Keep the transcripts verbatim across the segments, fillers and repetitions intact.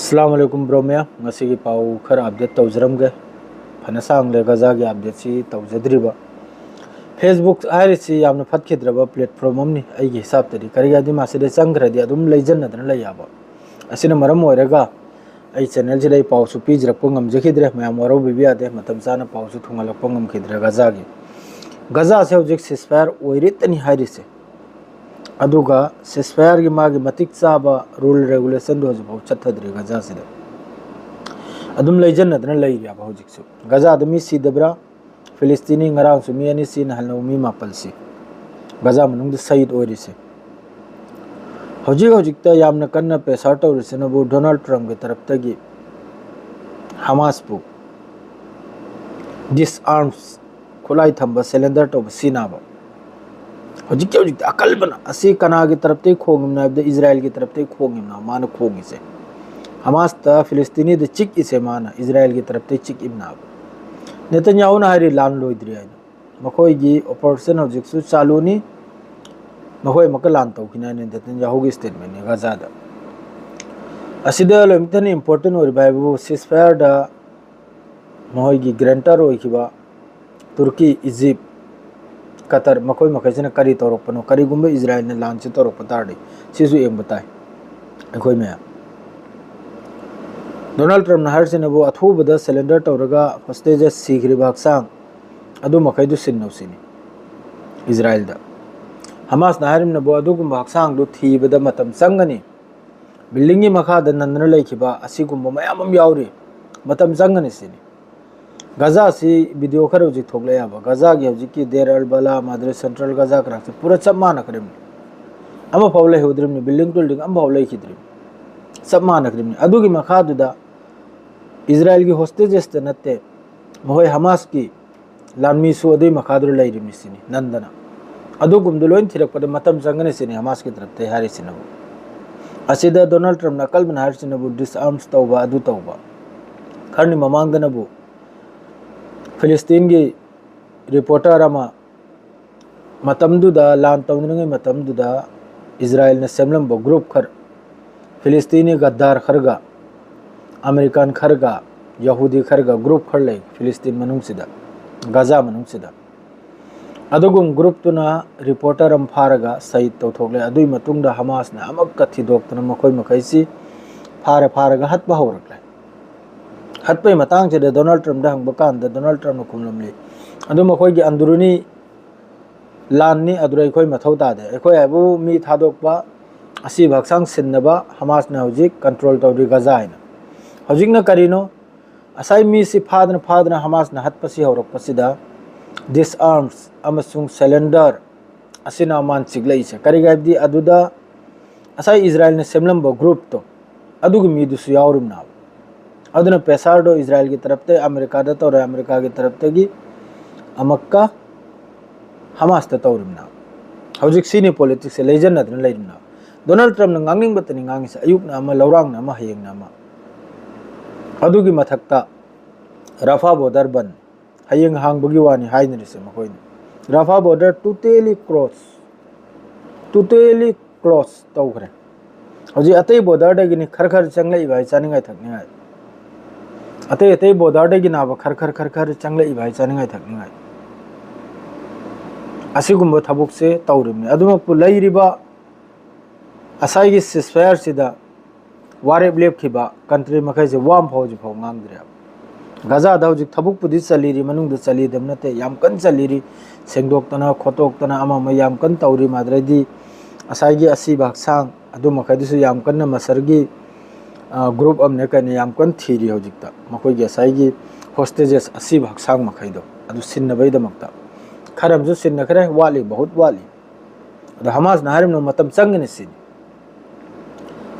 ꯑꯁꯂꯥꯝ ꯑꯂꯩꯀꯨꯝ ꯕ꯭ꯔꯣꯃꯤꯌꯥ, ꯉꯁꯤꯒꯤ ꯄꯥꯎ ꯈꯔ ꯑꯞꯗꯦꯠ ꯇꯧꯖꯔꯝꯒꯦ꯫ ꯐꯅ ꯁꯥꯡꯂꯦ ꯒꯖꯥꯒꯤ ꯑꯞꯗꯦꯠꯁꯤ ꯇꯧꯖꯗ꯭ꯔꯤꯕ꯫ ꯐꯦꯁꯕꯨꯛ ꯍꯥꯏꯔꯤꯁꯤ ꯌꯥꯝꯅ ꯐꯠꯈꯤꯗ꯭ꯔꯕ ꯄ꯭ꯂꯦꯠꯐꯣꯝ ꯑꯃꯅꯤ ꯑꯩꯒꯤ ꯍꯤꯁꯥꯞꯇꯗꯤ꯫ ꯀꯔꯤꯒꯤꯅꯣ ꯍꯥꯏꯗꯤ ꯃꯁꯤꯗ ꯆꯪꯈ꯭ꯔꯗꯤ ꯑꯗꯨꯝ ꯂꯩꯖꯟꯅꯗꯅ ꯂꯩ ꯌꯥꯕ꯫ ꯑꯁꯤꯅ ꯃꯔꯝ ꯑꯣꯏꯔꯒ ꯑꯩ ꯆꯦꯅꯦꯜꯁꯤꯗ ꯑꯩ ꯄꯥꯎꯁꯨ ꯄꯤꯖꯔꯛꯄ ꯉꯝꯖꯈꯤꯗ꯭ꯔꯦ꯫ ꯃꯌꯥꯝ ꯋꯥꯔꯧꯕꯤꯕ ꯌꯥꯗꯦ, ꯃꯇꯝ ꯆꯥꯅ ꯄꯥꯎꯁꯨ ꯊꯨꯡꯍꯜꯂꯛꯄ ꯉꯝꯈꯤꯗ꯭ꯔꯦ ꯒꯖꯥꯒꯤ꯫ ꯒꯖꯥꯁꯦ ꯍꯧꯖꯤꯛ ꯁꯤꯁꯐꯥꯌꯔ ꯑꯣꯏꯔꯤꯇꯅꯤ ꯍꯥꯏꯔꯤꯁꯦ꯫ ꯑꯗꯨꯒ ꯁꯤꯁꯐꯥꯌꯔꯒꯤ ꯃꯥꯒꯤ ꯃꯇꯤꯛ ꯆꯥꯕ ꯔꯨꯜ ꯔꯦꯒꯨꯂꯦꯁꯟꯗꯣ ꯍꯧꯖꯤꯛꯐꯥꯎ ꯆꯠꯊꯗ꯭ꯔꯤ ꯒꯖꯥꯁꯤꯗ꯫ ꯑꯗꯨꯝ ꯂꯩꯖꯟꯅꯗꯅ ꯂꯩꯔꯤꯕ ꯍꯧꯖꯤꯛꯁꯨ꯫ ꯒꯖꯥꯗ ꯃꯤ ꯁꯤꯗꯕ꯭ꯔꯥ? ꯐꯤꯂꯤꯁꯇꯤꯅꯤ ꯉꯔꯥꯡꯁꯨ ꯃꯤ ꯑꯅꯤ ꯁꯤ, ꯅꯍꯥꯟ ꯃꯤ ꯃꯥꯄꯜ ꯁꯤ꯫ ꯒꯖꯥ ꯃꯅꯨꯡꯗ ꯁꯍꯤꯗ ꯑꯣꯏꯔꯤꯁꯦ꯫ ꯍꯧꯖꯤꯛ ꯍꯧꯖꯤꯛꯇ ꯌꯥꯝꯅ ꯀꯟꯅ ꯄ꯭ꯔꯦꯁꯔ ꯇꯧꯔꯤꯁꯤꯅꯕꯨ ꯗꯣꯅꯥꯜꯗ ꯇ꯭ꯔꯝꯞꯀꯤ ꯇꯔꯞꯇꯒꯤ ꯍꯃꯥꯁꯄꯨ ꯗꯤꯁꯑꯥꯔꯝꯁ, ꯈꯨꯠꯂꯥꯏ ꯊꯝꯕ, ꯁꯦꯂꯦꯟꯗꯔ ꯇꯧꯕ, ꯁꯤꯟꯅꯕ꯫ ꯍꯧꯖꯤꯛꯀꯤ ꯍꯧꯖꯤꯛꯇꯤ ꯑꯀꯜꯕꯅ ꯑꯁꯤ ꯀꯅꯥꯒꯤ ꯇꯔꯞꯇꯒꯤ ꯈꯣꯡꯉꯤꯕꯅꯣ ꯍꯥꯏꯕꯗ ꯏꯖꯔꯥꯏꯜꯒꯤ ꯇꯔꯞꯇꯒꯤ ꯈꯣꯡꯉꯤꯕꯅꯣ ꯃꯥꯅ ꯈꯣꯡꯉꯤꯁꯦ꯫ ꯍꯃꯥꯁꯇ, ꯐꯤꯂꯤꯁꯇꯤꯅꯤꯗ ꯆꯤꯛꯏꯁꯦ ꯃꯥꯅ ꯏꯖꯔꯥꯏꯜꯒꯤ ꯇꯔꯞꯇꯒꯤ ꯆꯤꯛꯏꯕꯅꯦꯕ꯫ ꯅꯦꯇꯟꯌꯥꯍꯨꯅ ꯍꯥꯏꯔꯤ ꯂꯥꯟ ꯂꯣꯏꯗ꯭ꯔꯤ ꯍꯥꯏꯅ꯫ ꯃꯈꯣꯏꯒꯤ ꯑꯣꯄꯔꯦꯁꯟ ꯍꯧꯖꯤꯛꯁꯨ ꯆꯥꯂꯨꯅꯤ꯫ ꯃꯈꯣꯏ ꯑꯃꯨꯛꯀ ꯂꯥꯟ ꯇꯧꯈꯤꯅꯤ ꯍꯥꯏꯅ ꯅꯦꯇꯟꯌꯥꯍꯨꯒꯤ ꯁ꯭ꯇꯦꯠꯃꯦꯟꯅꯤ ꯒꯖꯥꯗ꯫ ꯑꯁꯤꯗ ꯂꯣꯏꯅꯃꯛꯇꯅ ꯏꯝꯄꯣꯔꯇꯦꯟ ꯑꯣꯏꯔꯤꯕ ꯍꯥꯏꯕꯕꯨ ꯁꯤꯁꯐꯥꯌꯔꯗ ꯃꯈꯣꯏꯒꯤ ꯒ꯭ꯔꯦꯟꯇꯔ ꯑꯣꯏꯈꯤꯕ ꯇꯨꯔꯀꯤ, ꯏꯖꯤꯞ, ꯀꯇꯔ, ꯃꯈꯣꯏ ꯃꯈꯩꯁꯤꯅ ꯀꯔꯤ ꯇꯧꯔꯛꯄꯅꯣ? ꯀꯔꯤꯒꯨꯝꯕ ꯏꯖꯔꯥꯏꯜꯅ ꯂꯥꯟꯁꯤ ꯇꯧꯔꯛꯄ ꯇꯥꯔꯗꯤ ꯁꯤꯁꯨ ꯌꯦꯡꯕ ꯇꯥꯏ ꯑꯩꯈꯣꯏ ꯃꯌꯥꯝ꯫ ꯗꯣꯅꯥꯜꯗ ꯇ꯭ꯔꯝꯞꯅ ꯍꯥꯏꯔꯤꯁꯤꯅꯕꯨ ꯑꯊꯨꯕꯗ ꯁꯦꯂꯦꯟꯗꯔ ꯇꯧꯔꯒ ꯍꯣꯁꯇꯦꯖꯦꯁ ꯁꯤꯈ꯭ꯔꯤꯕ ꯍꯛꯆꯥꯡ ꯑꯗꯨ ꯃꯈꯩꯗꯨ ꯁꯤꯟꯅꯧ ꯁꯤꯅꯤ ꯏꯖꯔꯥꯏꯜꯗ꯫ ꯍꯃꯥꯁꯅ ꯍꯥꯏꯔꯤꯕꯅꯕꯨ ꯑꯗꯨꯒꯨꯝꯕ ꯍꯛꯆꯥꯡꯗꯨ ꯊꯤꯕꯗ ꯃꯇꯝ ꯆꯪꯒꯅꯤ꯫ ꯕꯤꯜꯗꯤꯡꯒꯤ ꯃꯈꯥꯗ ꯅꯟꯗꯨꯅ ꯂꯩꯈꯤꯕ ꯑꯁꯤꯒꯨꯝꯕ ꯃꯌꯥꯝ ꯑꯃ ꯌꯥꯎꯔꯤ꯫ ꯃꯇꯝ ꯆꯪꯒꯅꯤ ꯁꯤꯅꯤ꯫ ꯒꯖꯥ ꯑꯁꯤ ꯚꯤꯗꯤꯑꯣ ꯈꯔ ꯍꯧꯖꯤꯛ ꯊꯣꯛꯂꯛꯑꯦꯕ꯫ ꯒꯖꯥꯒꯤ ꯍꯧꯖꯤꯛꯀꯤ ꯗꯦꯔ ꯑꯜ ꯕꯂꯥ, ꯃꯥꯗ꯭ꯔꯦ ꯁꯦꯟꯇ꯭ꯔꯦꯜ ꯒꯖꯥ ꯀ꯭ꯔꯥꯛꯁꯦ ꯄꯨꯔꯥ ꯆꯞ ꯃꯥꯟꯅꯈ꯭ꯔꯤꯕꯅꯤ꯫ ꯑꯃꯐꯥꯎ ꯂꯩꯍꯧꯗ꯭ꯔꯤꯕꯅꯤ, ꯕꯤꯜꯗꯤꯡ ꯇꯨꯜꯗꯤꯡ ꯑꯃꯐꯥꯎ ꯂꯩꯈꯤꯗ꯭ꯔꯤꯕꯅꯤ꯫ ꯆꯞ ꯃꯥꯟꯅꯈ꯭ꯔꯤꯕꯅꯤ꯫ ꯑꯗꯨꯒꯤ ꯃꯈꯥꯗꯨꯗ ꯏꯖꯔꯥꯏꯜꯒꯤ ꯍꯣꯁꯇꯦꯖꯦꯁꯇ ꯅꯠꯇꯦ, ꯃꯈꯣꯏ ꯍꯃꯥꯁꯀꯤ ꯂꯥꯟꯃꯤꯁꯨ ꯑꯗꯨꯒꯤ ꯃꯈꯥꯗꯨꯗ ꯂꯩꯔꯤꯕꯅꯤ ꯁꯤꯅꯤ ꯅꯟꯗꯅ꯫ ꯑꯗꯨꯒꯨꯝꯕꯗꯨ ꯂꯣꯏ ꯊꯤꯔꯛꯄꯗ ꯃꯇꯝ ꯆꯪꯒꯅꯤ ꯁꯤꯅꯤ ꯍꯃꯥꯁꯀꯤ ꯇꯔꯞꯇꯒꯤ ꯍꯥꯏꯔꯤꯁꯤꯅꯕꯨ꯫ ꯑꯁꯤꯗ ꯗꯣꯅꯥꯜꯗ ꯇ꯭ꯔꯝꯞꯅ ꯑꯀꯜꯕꯅ ꯍꯥꯏꯔꯤꯁꯤꯅꯕꯨ ꯗꯤꯁꯑꯥꯔꯝꯁ ꯇꯧꯕ, ꯑꯗꯨ ꯇꯧꯕ꯫ ꯈꯔꯅꯤ ꯃꯃꯥꯡꯗꯅꯕꯨ ꯐꯤꯂꯤꯁꯇꯤꯟꯒꯤ ꯔꯤꯄꯣꯔꯇꯔ ꯑꯃ ꯃꯇꯝꯗꯨꯗ, ꯂꯥꯟ ꯇꯧꯅꯔꯤꯉꯩ ꯃꯇꯝꯗꯨꯗ ꯏꯖꯔꯥꯏꯜꯅ ꯁꯦꯝꯂꯝꯕ ꯒ꯭ꯔꯨꯞ ꯈꯔ, ꯐꯤꯂꯤꯁꯇꯤꯅꯤ ꯒꯗꯥꯔ ꯈꯔꯒ ꯑꯃꯦꯔꯤꯀꯥꯟ ꯈꯔꯒ, ꯌꯍꯨꯗꯤ ꯈꯔꯒ, ꯒ꯭ꯔꯨꯞ ꯈꯔ ꯂꯩ ꯐꯤꯂꯤꯁꯇꯤꯟ ꯃꯅꯨꯡꯁꯤꯗ, ꯒꯖꯥ ꯃꯅꯨꯡꯁꯤꯗ꯫ ꯑꯗꯨꯒꯨꯝ ꯒ꯭ꯔꯨꯞꯇꯨꯅ ꯔꯤꯄꯣꯔꯇꯔ ꯑꯃ ꯐꯥꯔꯒ ꯁꯍꯤꯗ ꯇꯧꯊꯣꯛꯂꯦ꯫ ꯑꯗꯨꯒꯤ ꯃꯇꯨꯡꯗ ꯍꯃꯥꯁꯅ ꯑꯃꯨꯛꯀ ꯊꯤꯗꯣꯛꯇꯨꯅ ꯃꯈꯣꯏ ꯃꯈꯩꯁꯤ ꯐꯥꯔ ꯐꯥꯔꯒ ꯍꯠꯄ ꯍꯧꯔꯛꯂꯦ꯫ ꯍꯠꯄꯒꯤ ꯃꯇꯥꯡꯁꯤꯗ ꯗꯣꯅꯥꯜꯗ ꯇ꯭ꯔꯝꯞꯗ ꯍꯪꯕ ꯀꯥꯟꯗ ꯗꯣꯅꯥꯜꯗ ꯇ꯭ꯔꯝꯞꯅ ꯈꯨꯝꯂꯝꯂꯤ, "ꯑꯗꯨ ꯃꯈꯣꯏꯒꯤ ꯑꯟꯗꯨꯔꯨꯅꯤ ꯂꯥꯟꯅꯤ, ꯑꯗꯨꯗ ꯑꯩꯈꯣꯏ ꯃꯊꯧ ꯇꯥꯗꯦ꯫ ꯑꯩꯈꯣꯏ ꯍꯥꯏꯕꯨ ꯃꯤ ꯊꯥꯗꯣꯛꯄ, ꯑꯁꯤꯕ ꯍꯛꯆꯥꯡ ꯁꯤꯟꯅꯕ ꯍꯃꯥꯁꯅ ꯍꯧꯖꯤꯛ ꯀꯟꯇ꯭ꯔꯣꯜ ꯇꯧꯔꯤ ꯒꯖꯥ" ꯍꯥꯏꯅ꯫ ꯍꯧꯖꯤꯛꯅ ꯀꯔꯤꯅꯣ? ꯉꯁꯥꯏ ꯃꯤꯁꯤ ꯐꯥꯗꯅ ꯐꯥꯗꯅ ꯍꯃꯥꯁꯅ ꯍꯠꯄꯁꯤ ꯍꯧꯔꯛꯄꯁꯤꯗ ꯗꯤꯁꯑꯥꯔꯝꯁ ꯑꯃꯁꯨꯡ ꯁꯦꯂꯦꯟꯗꯔ ꯑꯁꯤꯅ ꯃꯥꯅ ꯆꯤꯛꯂꯛꯏꯁꯦ꯫ ꯀꯔꯤꯒꯤ ꯍꯥꯏꯕꯗꯤ ꯑꯗꯨꯗ ꯉꯁꯥꯏ ꯏꯖꯔꯥꯌꯦꯜꯅ ꯁꯦꯝꯂꯝꯕ ꯒ꯭ꯔꯨꯞꯇꯣ, ꯑꯗꯨꯒꯤ ꯃꯤꯗꯨꯁꯨ ꯌꯥꯎꯔꯤꯕꯅꯦꯕ꯫ ꯑꯗꯨꯅ ꯄ꯭ꯔꯦꯁꯥꯔꯗꯣ ꯏꯖꯔꯥꯌꯦꯜꯒꯤ ꯇꯔꯞꯇ, ꯑꯃꯦꯔꯤꯀꯥꯗ ꯇꯧꯔꯦ, ꯑꯃꯦꯔꯤꯀꯥꯒꯤ ꯇꯔꯞꯇꯒꯤ ꯑꯃꯨꯛꯀ ꯍꯃꯥꯁꯇ ꯇꯧꯔꯤꯕꯅꯦꯕ꯫ ꯍꯧꯖꯤꯛ ꯁꯤꯅꯤ ꯄꯣꯂꯤꯇꯤꯛꯁꯁꯦ ꯂꯩꯖꯟꯅꯗꯅ ꯂꯩꯔꯤꯕꯅꯦꯕ꯫ ꯗꯣꯅꯥꯜꯗ ꯇ꯭ꯔꯝꯞꯅ ꯉꯥꯡꯅꯤꯡꯕꯇꯅꯤ ꯉꯥꯡꯉꯤꯁꯦ, ꯑꯌꯨꯛꯅ ꯑꯃ, ꯂꯧꯔꯥꯡꯅ ꯑꯃ, ꯍꯌꯦꯡꯅ ꯑꯃ꯫ ꯑꯗꯨꯒꯤ ꯃꯊꯛꯇ ꯔꯥꯐꯥ ꯕꯣꯔꯗꯔ ꯕꯟ, ꯍꯌꯦꯡ ꯍꯥꯡꯕꯒꯤ ꯋꯥꯅꯤ ꯍꯥꯏꯅꯔꯤꯁꯦ ꯃꯈꯣꯏꯅ꯫ ꯔꯥꯐꯥ border totally close, totally close ꯇꯧꯈ꯭ꯔꯦ꯫ ꯍꯧꯖꯤꯛ ꯑꯇꯩ ꯕꯣꯔꯗꯔꯗꯒꯤꯅꯤ ꯈꯔ ꯈꯔ ꯆꯪꯂꯛꯏꯕ ꯍꯥꯏ, ꯆꯥꯅꯤꯡꯉꯥꯏ ꯊꯛꯅꯤꯡꯉꯥꯏ꯫ ꯑꯇꯩ ꯑꯇꯩ ꯕꯣꯔꯗꯔꯗꯒꯤꯅꯦꯕ ꯈꯔ ꯈꯔ ꯈꯔ ꯈꯔ ꯆꯪꯂꯛꯏꯕ ꯍꯥꯏ, ꯆꯥꯅꯤꯡꯉꯥꯏ ꯊꯛꯅꯤꯡꯉꯥꯏ꯫ ꯑꯁꯤꯒꯨꯝꯕ ꯊꯕꯛꯁꯦ ꯇꯧꯔꯤꯕꯅꯤ꯫ ꯑꯗꯨꯃꯛꯄꯨ ꯂꯩꯔꯤꯕ ꯉꯁꯥꯏꯒꯤ ꯁꯤꯁꯐꯥꯌꯔꯁꯤꯗ ꯋꯥꯔꯦꯞ ꯂꯦꯞꯈꯤꯕ ꯀꯟꯇ꯭ꯔꯤ ꯃꯈꯩꯁꯦ ꯋꯥ ꯑꯃ ꯐꯥꯎ ꯍꯧꯖꯤꯛ ꯐꯥꯎ ꯉꯥꯡꯗ꯭ꯔꯦꯕ꯫ ꯒꯖꯥꯗ ꯍꯧꯖꯤꯛ ꯊꯕꯛꯄꯨꯗꯤ ꯆꯜꯂꯤꯔꯤ, ꯃꯅꯨꯡꯗ ꯆꯜꯂꯤꯗꯕ ꯅꯠꯇꯦ, ꯌꯥꯝ ꯀꯟꯅ ꯆꯜꯂꯤꯔꯤ, ꯁꯦꯡꯗꯣꯛꯇꯅ ꯈꯣꯠꯇꯣꯛꯇꯅ ꯑꯃ ꯑꯃ ꯌꯥꯝ ꯀꯟꯅ ꯇꯧꯔꯤ꯫ ꯃꯥꯗ꯭ꯔꯩꯗꯤ ꯉꯁꯥꯏꯒꯤ ꯑꯁꯤꯕ ꯍꯛꯆꯥꯡ ꯑꯗꯨ ꯃꯈꯩꯗꯨꯁꯨ ꯌꯥꯝ ꯀꯟꯅ ꯃꯁꯔꯒꯤ, ꯑ, ꯒ꯭ꯔꯨꯞ ꯑꯃꯅꯦ ꯀꯩꯅꯦ ꯌꯥꯝ ꯀꯟꯅ ꯊꯤꯔꯤ ꯍꯧꯖꯤꯛꯇ, ꯃꯈꯣꯏꯒꯤ ꯉꯁꯥꯏꯒꯤ ꯍꯣꯁꯇꯦꯖꯦꯁ ꯑꯁꯤꯕ ꯍꯛꯆꯥꯡ ꯃꯈꯩꯗꯣ ꯑꯗꯨ ꯁꯤꯟꯅꯕꯒꯤꯗꯃꯛꯇ꯫ ꯈꯔ ꯑꯃꯁꯨ ꯁꯤꯟꯅꯈ꯭ꯔꯦ, ꯋꯥꯠꯂꯤ, ꯕꯍꯨꯠ ꯋꯥꯠꯂꯤ꯫ ꯑꯗꯣ ꯍꯃꯥꯁꯅ ꯍꯥꯏꯔꯤꯕꯅ ꯃꯇꯝ ꯆꯪꯒꯅꯤ ꯁꯤꯅꯤ꯫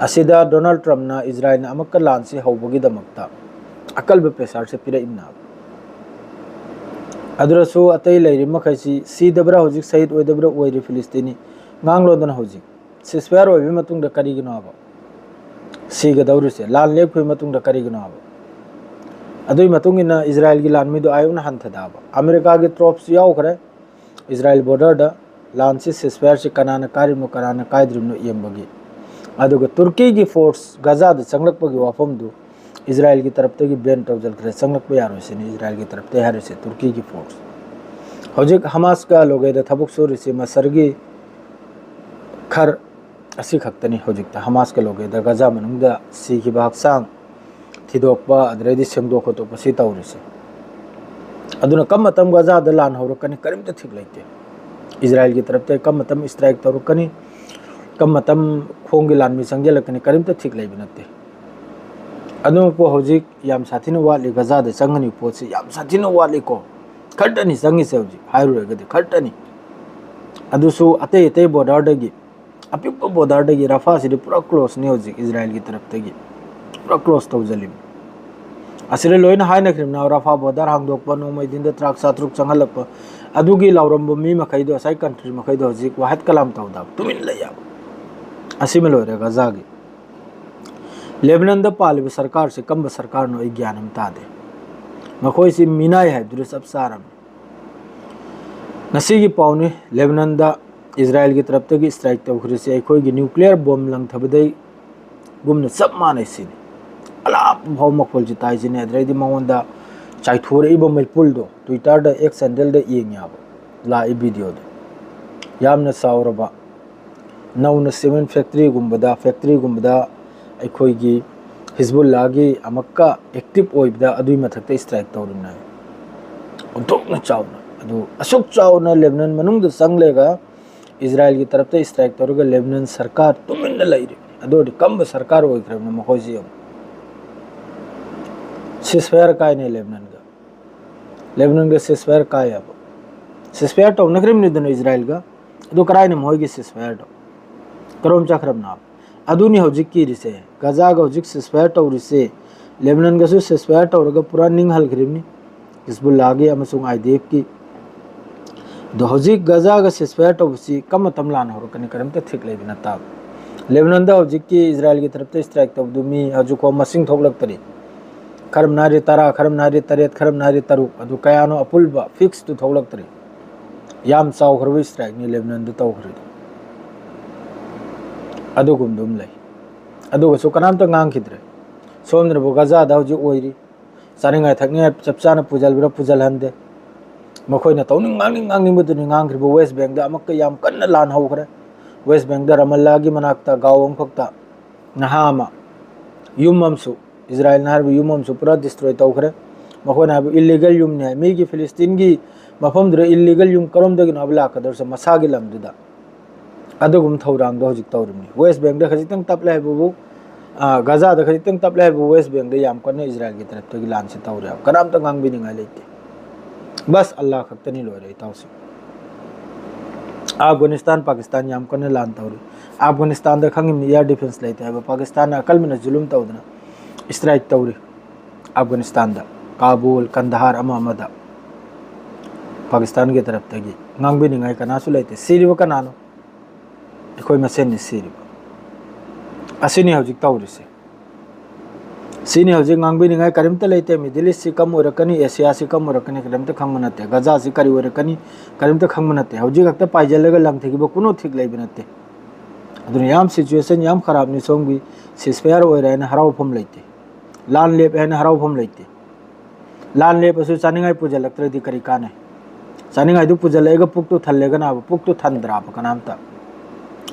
ꯑꯁꯤꯗ ꯗꯣꯅꯥꯜꯗ ꯇ꯭ꯔꯝꯞꯅ ꯏꯖꯔꯥꯌꯦꯜꯅ ꯑꯃꯨꯛꯀ ꯂꯥꯟꯁꯤ ꯍꯧꯕꯒꯤꯗꯃꯛꯇ ꯑꯀꯜꯕ ꯄ꯭ꯔꯦꯁꯥꯔꯁꯦ ꯄꯤꯔꯛꯏꯕꯅꯦꯕ꯫ ꯑꯗꯨꯗꯁꯨ ꯑꯇꯩ ꯂꯩꯔꯤꯕ ꯃꯈꯩꯁꯤ ꯁꯤꯗꯕ꯭ꯔꯥ, ꯍꯧꯖꯤꯛ ꯁꯍꯤꯗ ꯑꯣꯏꯗꯕ꯭ꯔꯥ? ꯑꯣꯏꯔꯤ ꯐꯤꯂꯤꯁꯇꯤꯅꯤ꯫ ꯉꯥꯡꯂꯣꯗꯅ ꯍꯧꯖꯤꯛ ꯁꯤꯁꯐꯥꯌꯔ ꯑꯣꯏꯕꯒꯤ ꯃꯇꯨꯡꯗ ꯀꯔꯤꯒꯤꯅꯣ ꯍꯥꯏꯕ ꯁꯤꯒꯗꯧꯔꯤꯁꯦ? ꯂꯥꯟ ꯂꯦꯞꯈꯤꯕꯒꯤ ꯃꯇꯨꯡꯗ ꯀꯔꯤꯒꯤꯅꯣ ꯍꯥꯏꯕ? ꯑꯗꯨꯒꯤ ꯃꯇꯨꯡ ꯏꯟꯅ ꯏꯖꯔꯥꯌꯦꯜꯒꯤ ꯂꯥꯟꯃꯤꯗꯣ ꯑꯥ ꯌꯧꯅ ꯍꯟꯊꯗꯕ, ꯑꯃꯦꯔꯤꯀꯥꯒꯤ ꯇ꯭ꯔꯣꯞꯁꯨ ꯌꯥꯎꯈ꯭ꯔꯦ ꯏꯖꯔꯥꯌꯦꯜ ꯕꯣꯔꯗꯔꯗ꯫ ꯂꯥꯟꯁꯤ, ꯁꯤꯁꯐꯥꯌꯔꯁꯤ ꯀꯅꯥꯅ ꯀꯥꯔꯤꯕꯅꯣ, ꯀꯅꯥꯅ ꯀꯥꯏꯗ꯭ꯔꯤꯕꯅꯣ ꯌꯦꯡꯕꯒꯤ꯫ ꯑꯗꯨꯒ ꯇꯨꯔꯀꯤꯒꯤ ꯐꯣꯔꯁ ꯒꯖꯥꯗ ꯆꯪꯂꯛꯄꯒꯤ ꯋꯥꯐꯝꯗꯨ ꯏꯖꯔꯥꯏꯜꯒꯤ ꯇꯔꯞꯇꯒꯤ ꯕꯦꯟ ꯇꯧꯁꯤꯟꯈ꯭ꯔꯦ, ꯆꯪꯂꯛꯄ ꯌꯥꯔꯣꯏ ꯁꯤꯅꯤ ꯏꯖꯔꯥꯏꯜꯒꯤ ꯇꯔꯞꯇꯒꯤ ꯍꯥꯏꯔꯤꯁꯦ ꯇꯨꯔꯀꯤꯒꯤ ꯐꯣꯔꯁ꯫ ꯍꯧꯖꯤꯛ ꯍꯃꯥꯁꯀ ꯂꯣꯒꯦꯗ ꯊꯕꯛ ꯁꯨꯔꯤꯁꯤ ꯃꯁꯔꯒꯤ ꯈꯔ ꯑꯁꯤ ꯈꯛꯇꯅꯤ꯫ ꯍꯧꯖꯤꯛꯇ ꯍꯃꯥꯁꯀ ꯂꯣꯒꯦꯗ ꯒꯖꯥ ꯃꯅꯨꯡꯗ ꯁꯤꯈꯤꯕ ꯍꯛꯆꯥꯡ ꯊꯤꯗꯣꯛꯄ, ꯑꯗꯨꯗꯩꯗꯤ ꯁꯦꯡꯗꯣꯛ ꯈꯣꯠꯇꯣꯛꯄ ꯁꯤ ꯇꯧꯔꯤꯁꯦ꯫ ꯑꯗꯨꯅ ꯀꯔꯝꯕ ꯃꯇꯝ ꯒꯖꯥꯗ ꯂꯥꯟ ꯍꯧꯔꯛꯀꯅꯤ ꯀꯔꯤꯝꯇ ꯊꯤꯛ ꯂꯩꯇꯦ꯫ ꯏꯖꯔꯥꯏꯜꯒꯤ ꯇꯔꯞꯇ ꯀꯔꯝꯕ ꯃꯇꯝ ꯏꯁꯇ꯭ꯔꯥꯏꯛ ꯇꯧꯔꯛꯀꯅꯤ, ꯀꯔꯝꯕ ꯃꯇꯝ ꯈꯣꯡꯒꯤ ꯂꯥꯟꯃꯤ ꯆꯪꯁꯤꯜꯂꯛꯀꯅꯤ ꯀꯔꯤꯝꯇ ꯊꯤꯛ ꯂꯩꯕ ꯅꯠꯇꯦ꯫ ꯑꯗꯨꯅꯀꯣ ꯍꯧꯖꯤꯛ ꯌꯥꯝ ꯁꯥꯊꯤꯅ ꯋꯥꯠꯂꯤ ꯒꯖꯥꯗ ꯆꯪꯒꯅꯤ ꯄꯣꯠꯁꯤ ꯌꯥꯝ ꯁꯥꯊꯤꯅ ꯋꯥꯠꯂꯤꯀꯣ꯫ ꯈꯔꯇꯅꯤ ꯆꯪꯉꯤꯁꯦ ꯍꯧꯖꯤꯛ ꯍꯥꯏꯔꯨꯔꯒꯗꯤ ꯈꯔꯇꯅꯤ꯫ ꯑꯗꯨꯁꯨ ꯑꯇꯩ ꯑꯇꯩ ꯕꯣꯔꯗꯔꯗꯒꯤ, ꯑꯄꯤꯛꯄ ꯕꯣꯔꯗꯔꯗꯒꯤ꯫ ꯔꯐꯥꯁꯤꯗꯤ ꯄꯨꯔꯥ ꯀ꯭ꯂꯣꯁꯅꯤ ꯍꯧꯖꯤꯛ ꯏꯖꯔꯥꯏꯜꯒꯤ ꯇꯔꯞꯇꯒꯤ ꯄꯨꯔꯥ ꯀ꯭ꯂꯣꯁ ꯇꯧꯁꯤꯜꯂꯤꯕꯅꯤ꯫ ꯑꯁꯤꯗ ꯂꯣꯏꯅ ꯍꯥꯏꯅꯈ꯭ꯔꯤꯕꯅ ꯔꯐꯥ ꯕꯣꯔꯗꯔ ꯍꯥꯡꯗꯣꯛꯄ, ꯅꯣꯡꯃꯩ ꯗꯤꯟꯗ ꯇꯔꯥꯛ ꯆꯥꯇ꯭ꯔꯨꯛ ꯆꯪꯍꯜꯂꯛꯄ꯫ ꯑꯗꯨꯒꯤ ꯂꯥꯎꯔꯝꯕ ꯃꯤ ꯃꯈꯩꯗꯣ, ꯉꯁꯥꯏ ꯀꯟꯇ꯭ꯔꯤ ꯃꯈꯩꯗꯣ ꯍꯧꯖꯤꯛ ꯋꯥꯍꯦꯠ ꯀꯂꯥꯝ ꯇꯧꯗꯕ ꯇꯨꯃꯤꯟ ꯂꯩ ꯌꯥꯕ꯫ ꯑꯁꯤꯃ ꯂꯣꯏꯔꯦ ꯒꯖꯥꯒꯤ꯫ ꯂꯦꯕꯅꯟꯗ ꯄꯥꯜꯂꯤꯕ ꯁꯔꯀꯥꯔꯁꯦ ꯀꯔꯝꯕ ꯁꯔꯀꯥꯔꯅꯣ ꯑꯩ ꯒ꯭ꯌꯥꯟ ꯑꯃ ꯇꯥꯗꯦ꯫ ꯃꯈꯣꯏꯁꯤ ꯃꯤꯅꯥꯏ ꯍꯥꯏꯕꯗꯨꯗ ꯆꯞ ꯆꯥꯔꯝꯃꯤ꯫ ꯉꯁꯤꯒꯤ ꯄꯥꯎꯅꯤ, ꯂꯦꯕꯅꯟꯗ ꯏꯖꯔꯥꯏꯜꯒꯤ ꯇꯔꯞꯇꯒꯤ ꯏꯁꯇ꯭ꯔꯥꯏꯛ ꯇꯧꯈ꯭ꯔꯤꯁꯦ ꯑꯩꯈꯣꯏꯒꯤ ꯅ꯭ꯌꯨꯀ꯭ꯂꯤꯌꯔ ꯕꯣꯝ ꯂꯪꯊꯕꯗꯩ ꯒꯨꯝꯅ ꯆꯞ ꯃꯥꯟꯅꯩ ꯁꯤꯅꯤ꯫ ꯑꯂꯥꯞꯄ ꯐꯥꯎ ꯃꯈꯣꯜꯁꯤ ꯇꯥꯏꯁꯤꯅꯤ꯫ ꯑꯗꯨꯗꯩꯗꯤ ꯃꯉꯣꯟꯗ ꯆꯥꯏꯊꯣꯔꯛꯏꯕ ꯃꯩꯄꯨꯜꯗꯣ Twitter-ꯗ, X handle-ꯗ ꯌꯦꯡ ꯌꯥꯕ ꯂꯥꯛꯏ ꯚꯤꯗꯤꯑꯣꯗꯣ꯫ ꯌꯥꯝꯅ ꯆꯥꯎꯔꯕ ꯅꯧꯅ cement factory-ꯒꯨꯝꯕꯗ, factory-ꯒꯨꯝꯕꯗ ꯑꯩꯈꯣꯏꯒꯤ ꯍꯤꯖꯕꯨꯜꯂꯥꯒꯤ ꯑꯃꯨꯛꯀ active ꯑꯣꯏꯕꯗ ꯑꯗꯨꯒꯤ ꯃꯊꯛꯇ ꯏꯁꯇ꯭ꯔꯥꯏꯛ ꯇꯧꯔꯤꯕꯅꯦ꯫ ꯑꯣꯟꯊꯣꯛꯅ ꯆꯥꯎꯅ꯫ ꯑꯗꯨ ꯑꯁꯨꯛ ꯆꯥꯎꯅ ꯂꯦꯕꯅꯟ ꯃꯅꯨꯡꯗ ꯆꯪꯂꯒ ꯏꯖꯔꯥꯏꯜꯒꯤ ꯇꯔꯞꯇ ꯏꯁꯇ꯭ꯔꯥꯏꯛ ꯇꯧꯔꯒ ꯂꯦꯕꯅꯟ ꯁꯔꯀꯥꯔ ꯇꯨꯃꯤꯟꯅ ꯂꯩꯔꯤꯕꯅꯤ꯫ ꯑꯗꯨ ꯑꯣꯏꯔꯗꯤ ꯀꯔꯝꯕ ꯁꯔꯀꯥꯔ ꯑꯣꯏꯈ꯭ꯔꯕꯅꯣ ꯃꯈꯣꯏꯁꯤ ꯌꯦꯡꯉꯨ꯫ Ceasefire ꯀꯥꯏꯅꯦ ꯂꯦꯕꯅꯟꯒ꯫ ꯂꯦꯕꯅꯟꯒ ceasefire ꯀꯥꯏ ꯍꯥꯏꯕ꯫ Ceasefire ꯇꯧꯅꯈ꯭ꯔꯤꯕꯅꯤꯗꯅ ꯏꯖꯔꯥꯏꯜꯒ꯫ ꯑꯗꯨ ꯀꯔꯥꯏꯅ ꯃꯈꯣꯏꯒꯤ ceasefire-ꯗꯣ? ꯀꯔꯣꯝ ꯆꯠꯈ꯭ꯔꯕꯅꯣ? ꯑꯗꯨꯅꯤ ꯍꯧꯖꯤꯛ ꯀꯤꯔꯤꯁꯦ꯫ ꯒꯖꯥꯒ ꯍꯧꯖꯤꯛ ceasefire ꯇꯧꯔꯤꯁꯦ꯫ ꯂꯦꯕꯅꯟꯒꯁꯨ ceasefire ꯇꯧꯔꯒ ꯄꯨꯔꯥ ꯅꯤꯡꯍꯜꯈ꯭ꯔꯤꯕꯅꯤ꯫ ꯍꯤꯖꯕꯨꯜꯂꯥꯒꯤ ꯑꯃꯁꯨꯡ I D F-ꯀꯤ꯫ ꯑꯗꯣ ꯍꯧꯖꯤꯛ ꯒꯖꯥꯒ ceasefire ꯇꯧꯕꯁꯤ ꯀꯔꯝꯕ ꯃꯇꯝ ꯂꯥꯟ ꯍꯧꯔꯛꯀꯅꯤ ꯀꯔꯤꯝꯇ ꯊꯤꯛ ꯂꯩꯕ ꯅꯠꯇꯕ꯫ ꯂꯦꯕꯅꯟꯗ ꯍꯧꯖꯤꯛꯀꯤ ꯏꯖꯔꯥꯏꯜꯒꯤ ꯇꯔꯞꯇ ꯏꯁꯇ꯭ꯔꯥꯏꯛ ꯇꯧꯕꯗꯨ ꯃꯤ ꯍꯧꯖꯤꯛꯐꯥꯎ ꯃꯁꯤꯡ ꯊꯣꯛꯂꯛꯇ꯭ꯔꯤ꯫ ꯈꯔ ꯑꯃꯅ ꯍꯥꯏꯔꯤ ꯇꯔꯥ, ꯈꯔ ꯑꯃꯅ ꯍꯥꯏꯔꯤ ꯇꯔꯦꯠ, ꯈꯔ ꯑꯃꯅ ꯍꯥꯏꯔꯤ ꯇꯔꯨꯛ꯫ ꯑꯗꯨ ꯀꯌꯥꯅꯣ ꯑꯄꯨꯜꯕ fix-ꯇꯨ ꯊꯣꯛꯂꯛꯇ꯭ꯔꯤ꯫ ꯌꯥꯝ ꯆꯥꯎꯈ꯭ꯔꯕ ꯏꯁꯇ꯭ꯔꯥꯏꯛꯅꯤ ꯂꯦꯕꯅꯟꯗ ꯇꯧꯈ꯭ꯔꯤꯗꯣ꯫ ꯑꯗꯨꯒꯨꯝꯗꯨꯝ ꯂꯩ꯫ ꯑꯗꯨꯒꯁꯨ ꯀꯅꯥꯝꯇ ꯉꯥꯡꯈꯤꯗ꯭ꯔꯦ꯫ ꯁꯣꯝꯗꯅꯕꯨ ꯒꯖꯥꯗ ꯍꯧꯖꯤꯛ ꯑꯣꯏꯔꯤ꯫ ꯆꯥꯅꯤꯡꯉꯥꯏ ꯊꯛꯅꯤꯡꯉꯥꯏ ꯆꯞ ꯆꯥꯅ ꯄꯨꯖꯜꯕ꯭ꯔꯥ ꯄꯨꯖꯜꯍꯟꯗꯦ꯫ ꯃꯈꯣꯏꯅ ꯇꯧꯅꯤꯡ ꯉꯥꯡꯅꯤꯡ ꯉꯥꯡꯅꯤꯡꯕꯗꯨꯅꯤ ꯉꯥꯡꯈ꯭ꯔꯤꯕ꯫ ꯋꯦꯁ ꯕꯦꯡꯗ ꯑꯃꯨꯛꯀ ꯌꯥꯝ ꯀꯟꯅ ꯂꯥꯟ ꯍꯧꯈ꯭ꯔꯦ꯫ ꯋꯦꯁ ꯕꯦꯡꯗ ꯔꯃꯜꯂꯥꯒꯤ ꯃꯅꯥꯛꯇ ꯒꯥꯎ ꯑꯃꯈꯛꯇ ꯅꯍꯥ ꯑꯃ, ꯌꯨꯝ ꯑꯃꯁꯨ, ꯏꯖꯔꯥꯏꯜꯅ ꯍꯥꯏꯔꯤꯕ ꯌꯨꯝ ꯑꯃꯁꯨ ꯄꯨꯔꯥ ꯗꯤꯁꯇ꯭ꯔꯣꯏ ꯇꯧꯈ꯭ꯔꯦ꯫ ꯃꯈꯣꯏꯅ ꯍꯥꯏꯕ ꯏꯜꯂꯤꯒꯦꯜ ꯌꯨꯝꯅꯤ ꯍꯥꯏ꯫ ꯃꯤꯒꯤ ꯐꯤꯂꯤꯁꯇꯤꯟꯒꯤ ꯃꯐꯝꯗꯨꯗ ꯏꯜꯂꯤꯒꯦꯜ ꯌꯨꯝ ꯀꯔꯣꯝꯗꯒꯤꯅꯣ ꯍꯥꯏꯕ ꯂꯥꯛꯀꯗꯧꯔꯤꯁꯦ? ꯃꯁꯥꯒꯤ ꯂꯝꯗꯨꯗ꯫ ꯑꯗꯨꯒꯨꯝꯕ ꯊꯧꯔꯥꯡꯗꯣ ꯍꯧꯖꯤꯛ ꯇꯧꯔꯤꯕꯅꯤ꯫ ꯋꯦꯁ ꯕꯦꯡꯗ ꯈꯖꯤꯛꯇꯪ ꯇꯞꯂꯦ ꯍꯥꯏꯕꯕꯨ, ꯑ, ꯒꯖꯥꯗ ꯈꯖꯤꯛꯇꯪ ꯇꯞꯂꯦ ꯍꯥꯏꯕꯕꯨ ꯋꯦꯁ ꯕꯦꯡꯗ ꯌꯥꯝ ꯀꯟꯅ ꯏꯖꯔꯥꯏꯜꯒꯤ ꯇꯔꯞꯇꯒꯤ ꯂꯥꯟꯁꯤ ꯇꯧꯔꯦ ꯍꯥꯏꯕ꯫ ꯀꯅꯥꯝꯇ ꯉꯥꯡꯕꯤꯅꯤꯡꯉꯥꯏ ꯂꯩꯇꯦ꯫ ꯕꯁ ꯑꯜꯂꯥ ꯈꯛꯇꯅꯤ, ꯂꯣꯏꯔꯦ ꯏꯇꯥꯎꯁꯤꯡ꯫ ꯑꯐꯒꯥꯅꯤꯁꯇꯥꯟ, ꯄꯥꯀꯤꯁꯇꯥꯟ ꯌꯥꯝ ꯀꯟꯅ ꯂꯥꯟ ꯇꯧꯔꯤ꯫ ꯑꯐꯒꯥꯅꯤꯁꯇꯥꯟꯗ ꯈꯪꯉꯤꯕꯅꯤ, ꯏꯌꯥꯔ ꯗꯤꯐꯦꯟꯁ ꯂꯩꯇꯦ ꯍꯥꯏꯕ꯫ ꯄꯥꯀꯤꯁꯇꯥꯟꯅ ꯑꯀꯜꯕꯅ ꯖꯨꯂꯨꯝ ꯇꯧꯗꯅ ꯏꯁꯇ꯭ꯔꯥꯏꯛ ꯇꯧꯔꯤ꯫ ꯑꯐꯒꯥꯅꯤꯁꯇꯥꯟꯗ, ꯀꯥꯕꯨꯜ, ꯀꯟꯗꯍꯥꯔ ꯑꯃ ꯑꯃꯗ ꯄꯥꯀꯤꯁꯇꯥꯟꯒꯤ ꯇꯔꯞꯇꯒꯤ ꯉꯥꯡꯕꯤꯅꯤꯡꯉꯥꯏ ꯀꯅꯥꯁꯨ ꯂꯩꯇꯦ꯫ ꯁꯤꯔꯤꯕ ꯀꯅꯥꯅꯣ? ꯑꯩꯈꯣꯏ ꯃꯁꯦꯟꯅꯤ ꯁꯤꯔꯤꯕ꯫ ꯑꯁꯤꯅꯤ ꯍꯧꯖꯤꯛ ꯇꯧꯔꯤꯁꯦ꯫ ꯁꯤꯅꯤ ꯍꯧꯖꯤꯛ ꯉꯥꯡꯕꯤꯅꯤꯡꯉꯥꯏ ꯀꯔꯤꯝꯇ ꯂꯩꯇꯦ꯫ ꯃꯤꯗꯜ ꯏꯁꯁꯤ ꯀꯝ ꯑꯣꯏꯔꯛꯀꯅꯤ, ꯑꯦꯁꯤꯌꯥꯁꯤ ꯀꯝ ꯑꯣꯏꯔꯛꯀꯅꯤ, ꯀꯔꯤꯝꯇ ꯈꯪꯕ ꯅꯠꯇꯦ꯫ ꯒꯖꯥꯁꯤ ꯀꯔꯤ ꯑꯣꯏꯔꯛꯀꯅꯤ, ꯀꯔꯤꯝꯇ ꯈꯪꯕ ꯅꯠꯇꯦ꯫ ꯍꯧꯖꯤꯛ ꯈꯛꯇ ꯄꯥꯏꯖꯜꯂꯒ ꯂꯪꯊꯈꯤꯕ ꯀꯨꯅꯣ ꯊꯤꯛ ꯂꯩꯕ ꯅꯠꯇꯦ꯫ ꯑꯗꯨꯅ ꯌꯥꯝ ꯁꯤꯆꯨꯋꯦꯁꯟ ꯌꯥꯝ ꯈꯔꯥꯞꯅꯤ ꯁꯣꯝꯒꯤ꯫ ꯁꯤꯁꯐꯌꯥꯔ ꯑꯣꯏꯔꯦ ꯍꯥꯏꯅ ꯍꯔꯥꯎꯐꯝ ꯂꯩꯇꯦ꯫ ꯂꯥꯟ ꯂꯦꯞꯄꯦ ꯍꯥꯏꯅ ꯍꯔꯥꯎꯐꯝ ꯂꯩꯇꯦ꯫ ꯂꯥꯟ ꯂꯦꯞꯄꯁꯨ ꯆꯥꯅꯤꯡꯉꯥꯏ ꯄꯨꯖꯜꯂꯛꯇ꯭ꯔꯗꯤ ꯀꯔꯤ ꯀꯥꯟꯅꯩ? ꯆꯥꯅꯤꯡꯉꯥꯏꯗꯨ ꯄꯨꯖꯜꯂꯛꯑꯒ ꯄꯨꯛꯇꯨ ꯊꯜꯂꯦꯒꯅꯥꯕ, ꯄꯨꯛꯇꯨ ꯊꯟꯗ꯭ꯔꯥꯕ ꯀꯅꯥꯝꯇ?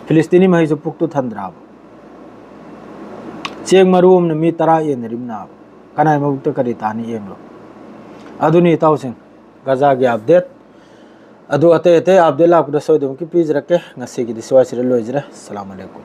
ꯐꯤꯂꯤꯁꯇꯤꯅꯤ ꯃꯍꯩꯁꯨ ꯄꯨꯛꯇꯨ ꯊꯟꯗ꯭ꯔꯥꯕ? ꯆꯦꯡ ꯃꯔꯨ ꯑꯃꯅ ꯃꯤ ꯇꯔꯥ ꯌꯦꯟꯅꯔꯤꯕꯅꯥꯕ꯫ ꯀꯅꯥꯏ ꯃꯕꯨꯛꯇ ꯀꯔꯤ ꯇꯥꯅꯤ ꯌꯦꯡꯂꯣ꯫ ꯑꯗꯨꯅꯤ ꯏꯇꯥꯎꯁꯤꯡ, ꯒꯖꯥꯒꯤ ꯑꯞꯗꯦꯠ꯫ ꯑꯗꯨ ꯑꯇꯩ ꯑꯇꯩ ꯑꯞꯗꯦꯠ ꯂꯥꯛꯄꯗ ꯁꯣꯏꯗꯅꯃꯛꯀꯤ ꯄꯤꯖꯔꯛꯀꯦ꯫ ꯉꯁꯤꯒꯤꯗꯤ ꯁ꯭ꯋꯥꯏꯁꯤꯗ ꯂꯣꯏꯖꯔꯦ꯫ ꯑꯁꯂꯥꯃꯨ ꯑꯂꯩꯀꯨꯝ꯫